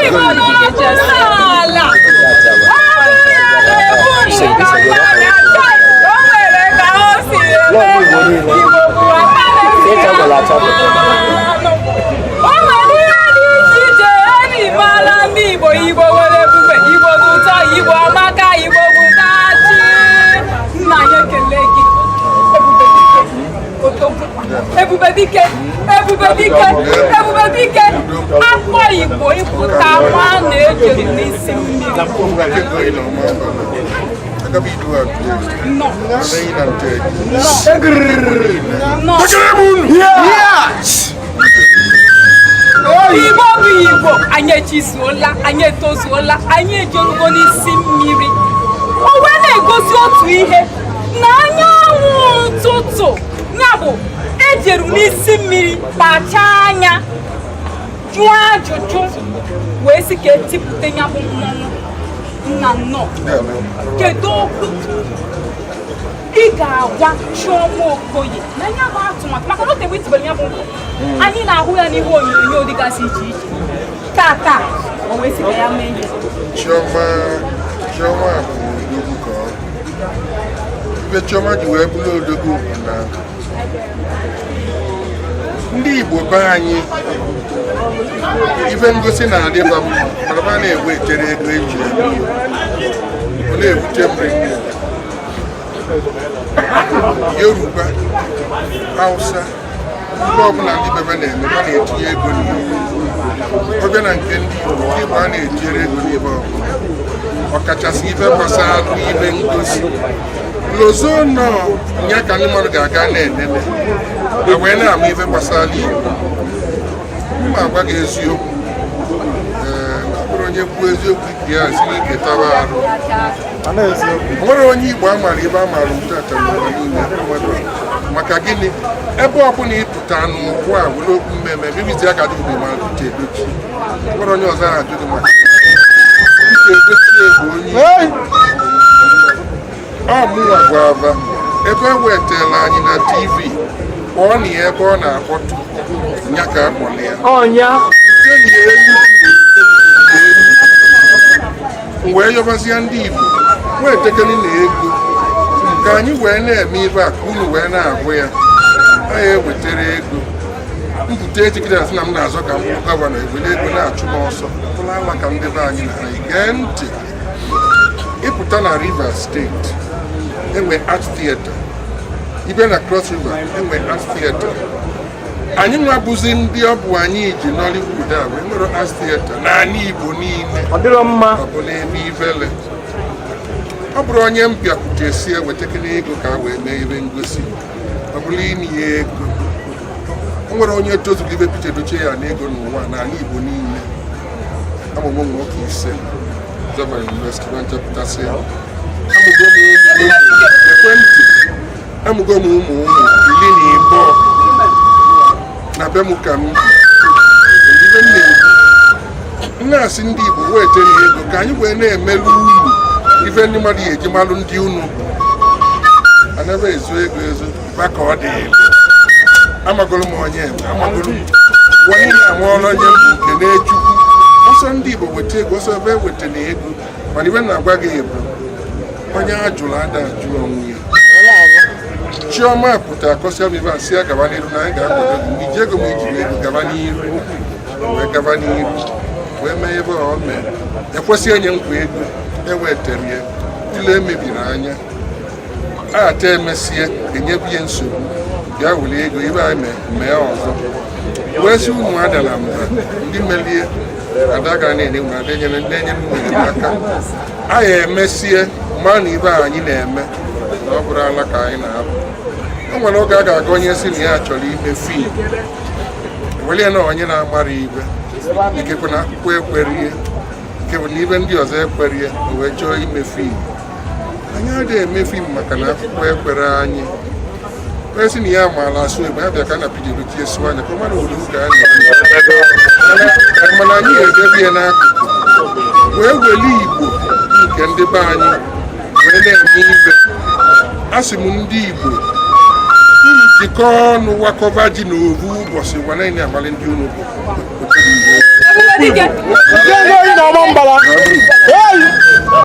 Igbo nọ n'ala. O nwere ka o si eme. Igbo bụ aka na-esi. O nwere ihe dị iche iche eji mara ndị Igbo. Igbo nwere ebube, Igbo dị ụtọ, Igbo amaka, Igbo bụ tachi. Nna anyị, ekele gị. Ebube dike, odogwu, ebube dike, ebube dike, ebube dike. Afọ Igbo ịpụta nwa na-ejere n'isi mmiri. Nnọọ. Nnọọ. Igbo bụ Igbo, anyị echizuola, anyị etozuola, anyị ejerugo n'isi mmiri. O wee na-egosi otu ihe na anyanwụ ụtụtụ ya bụ ejeru n'isi mmiri, kpachaa anya, jụọ ajụjụ, wee sị ka etipụta ya bụ mmọnwụ. Nna, nnọọ. Kedu okwu ị ga-agwa Chioma Okoye na ya bụ atụmatụ, maka na o tegbe itibere ya bụ nkụ anyị na-ahụ ya n'ihe onyonyo dịgasị iche iche taa taa, o wee sị ka ya mee ihe? Chioma, Chioma bụ odogwu. Ka ọ ibe Chioma ji wee bụrụ odogwu bụ na ndị Igbo be anyị, ife ngosi na-adịba mma, mana ba na-ewe echere ego eji eme ya. Ọ na-ewute m rinne. Yoruba, Hausa, ife ọbụla ndị bebe na-eme, ha na-etinye ego n'ihe. Ọbịa na nke ndị Igbo, ndị Igbo a na-etinyere ego n'ibe ọbụla, ọkachasị ife gbasara ibe ngosi. Lozo nọ ya ka ndị mmadụ ga-aga na-enene ma wee na-ama ife gbasara Igbo. Mma agwa gị eziokwu, ee, ọ bụrụ onye kwuo eziokwu ka ya si n'ike taba arụ. O nwere onye Igbo a maara ebe a maara tata n'ụwa niile mmadụ. Maka gịnị? Ebe ọbụla ị pụta n'ụwa a were okwu mmemme bibizi ya ga-adị mgbe ma Pete Edochie. O nwere onye ọzọ ajụ gị maka Pete Edochie bụ onye Igbo. Ọ mụnwa gwa ebe e wetara anyị na TV, kpọọ na ya ebe ọ na-akpọtụ ya ka a kpọrọ ya. Ọnya. Butenụ ya elu. M wee yọbazie ndị Igbo wetekere na ego ka anyị wee na-eme ibe a, ka unu wee na-agụ ya. Anyị ewetara ego mpụta echekịta asị na m na-azọ ka m bụrụ governor, ewere ego na-achụ m ọsọ. Bụrụ ala ka ndị be anyị na anyị gee ntị. Ịpụta na Rivers State, enwe art theatre. Ibe na Cross River, enwe art theatre. Anyị nwa bụzi ndị ọ bụ anyị ji Nollywood a wee nwere art theatre n'ala Igbo niile. Ọ dịrọ mma. Ọ bụ n'ebe ivele ọ bụrụ onye m bịakwute si ewetakene ego ka a wee mee ebe ngosi, ọ bụrụ inye ya ego. O nwere onye tozuru ibe Pete Edochie ya na ego n'ụwa n'ala Igbo niile. Amụmụ ụmụ nwoke ise zọbara university na nchepụtasị ya. Amụgo m ụmụ ụmụ, ekwentị, amụgo m ụmụ ụmụ 12 na be m ka m bi. Ibe m na-ekwu, m na-asị ndị Igbo wetara ego ka anyị wee na-emelu unu ife ndị mmadụ ya eji malụ ndị unu bụ. Anaghị ezo ego ezo ba ka ọ dị. Amagolo m onye eme, amagolo m ụwa niile amụọla onye mbụ nke na-echukwu ọsọ. Ndị Igbo weta ego ọsọ ebe eweta na ego, mana ibe na-agwa gị bụ onye ajụrụ ada ajụ onwe ya. Chioma pụta akọsịa m ibe a, sị ya gaba n'iru na anyị ga-akwado gị. Mgbe iji ego m, ijiri ego gaba n'iru, wee gaba n'iru wee mee ebe ọ mee ekwesị enye nkwa ego ewetara ya ile emebiri anya ata emesie enyebie nsogbu. Bịa were ego ibe anyị mee ọzọ, wee sị unu adala mba. Ndị melie ada ga na-enye unu, ada enyere ndị enyere unu enyemaka. Anyị emesie ma na ibe anyị na-eme na ọ bụrụ ala ka anyị na-apụ. O nwere oge a ga-aga onye si na ya chọrọ ime film, were ya na onye na-amara ibe, ikekwe na akwụkwọ ekwerie, nke bụ na ibe ndị ọzọ ekwerie, o wee chọọ ime film. Anyị adịghị eme film maka na akwụkwọ ekwere anyị. Onye si na ya maara asụ Igbo, ya bịa ka na Pete Edochie sụọ anya ka ọ mara obodo ka a na-eme. Mana anyị ga-edebe ya n'akụkụ wee weli Igbo nke ndị be anyị wee na-eme ibe. Asị m ndị Igbo, unu jikọọ ọnụ wakọba ji na ovu ụbọchị gwa naanị amalị ndị unu bụ. Ebube dike.